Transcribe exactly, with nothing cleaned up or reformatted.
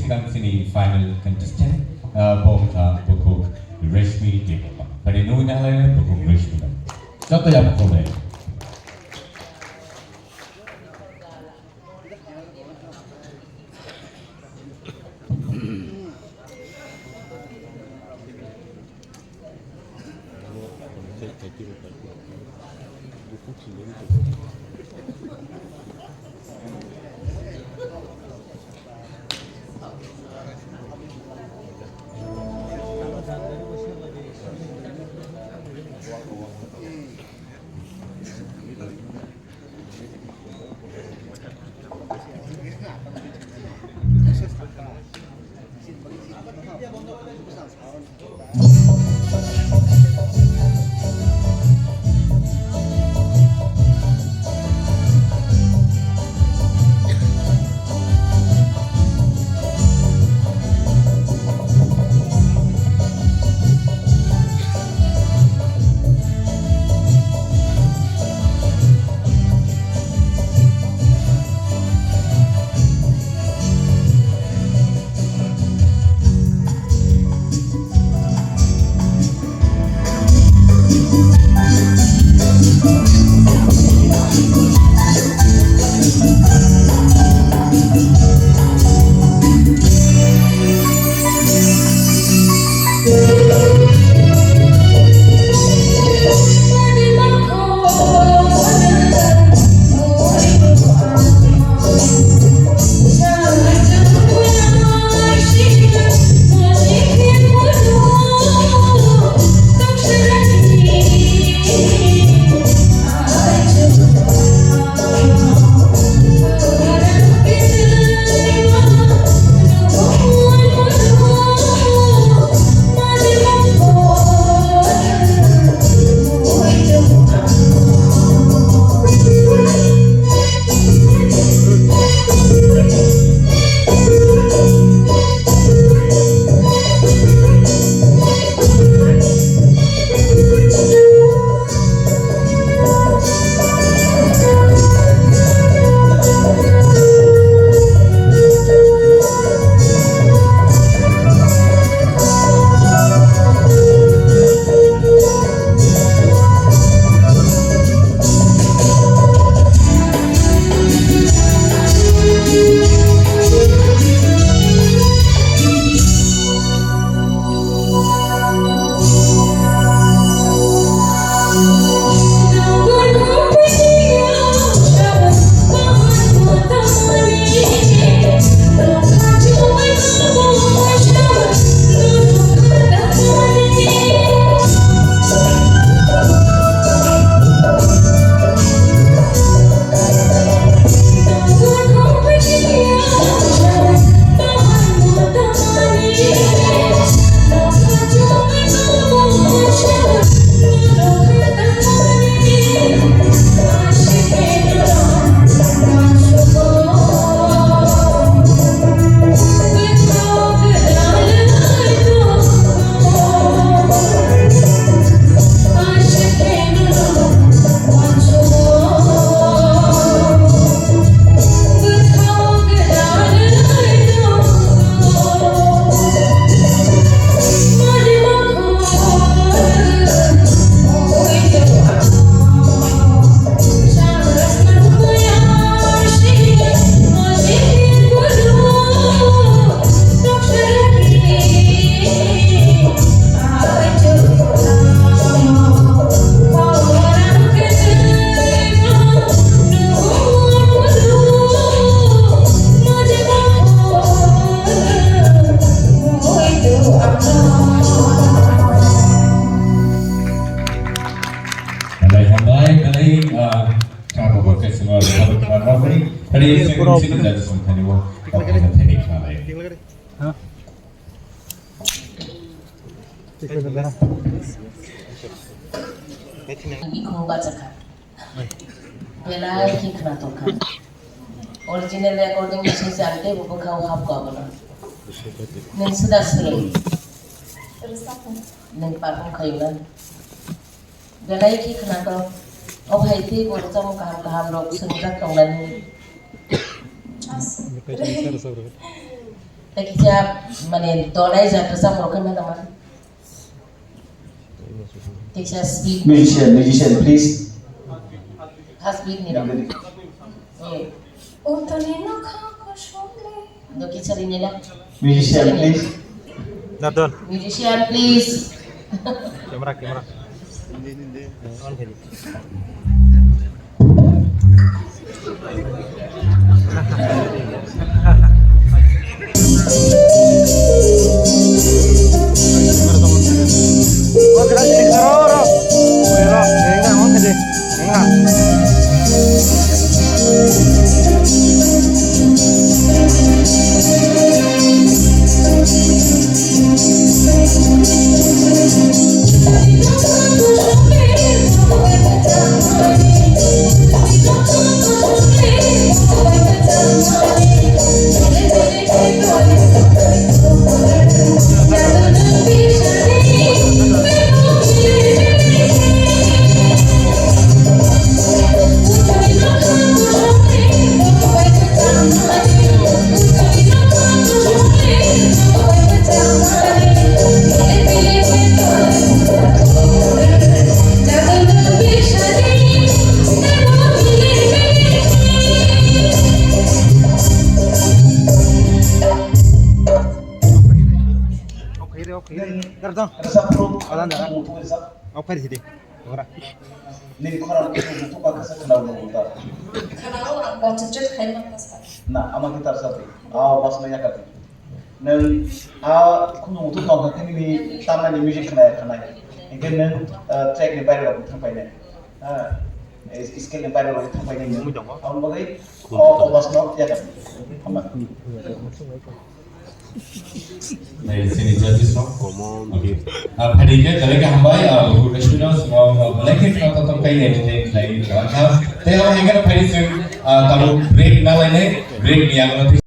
Sini final contestant, uh, bo wngkha bukhuk Reshmi Debbarma. Pari nui nahlai bukhuk Reshmi. Joto ya bukhuk dai. Hambai, hambai, hambai, ah, Kha bo khe swngo, kha bo kha bo khe. Tadi sini jadi sini tadi wo. Bikhung bachakha. Belai khe khna tongkha. Original recording ni sese ang teibo bwkhao hapkha bono. Nwng suda swrwng. Nwng perform khaio na. Belai khe khna tong. O hai teibo rwchapmung kaham kaham rok swngjak tongnani. As-, Bekai tong sar sar. Tei kisa mane donai jat rwchapmung khe mano mano. Kisa speed. Musician, musician, please. First beat ni. Nangani. Eh. Utoni nokha kosong le. Do kisa rinila. Musician, please. Natan. Musician, please. Camera, camera. On khe di. Rwchapmung. Adan jaga. Oke, sini. Ora. Nini khorang khe muthungma khe se khwna rwngmung ta. Khwnao, ang concentrate khai man ta sa. Na, ama guitar sa twi. Ao bas ma yakar twi. Nwng a khunu muthung tong kha khe nini tamnani music khwnaya khwnai. Hinkhe nwng, ah, track ni baire rok thang painai. Ah, is-, scale ni baire rok thang painai nwng. Aboni bagwi o, o bas no yakar twi. Hamba. Nai, sini judges rok. Common. Okay. Ah, phaidi khe, belai khe hambai, ah, bukur restaurant, simo, ah, belai khe khna tongthok tei nai, nai, nai, nai, nai, kha. Tei abo hai kheno phaidi chwng, ah, tabuk break na lainai, break ni yago.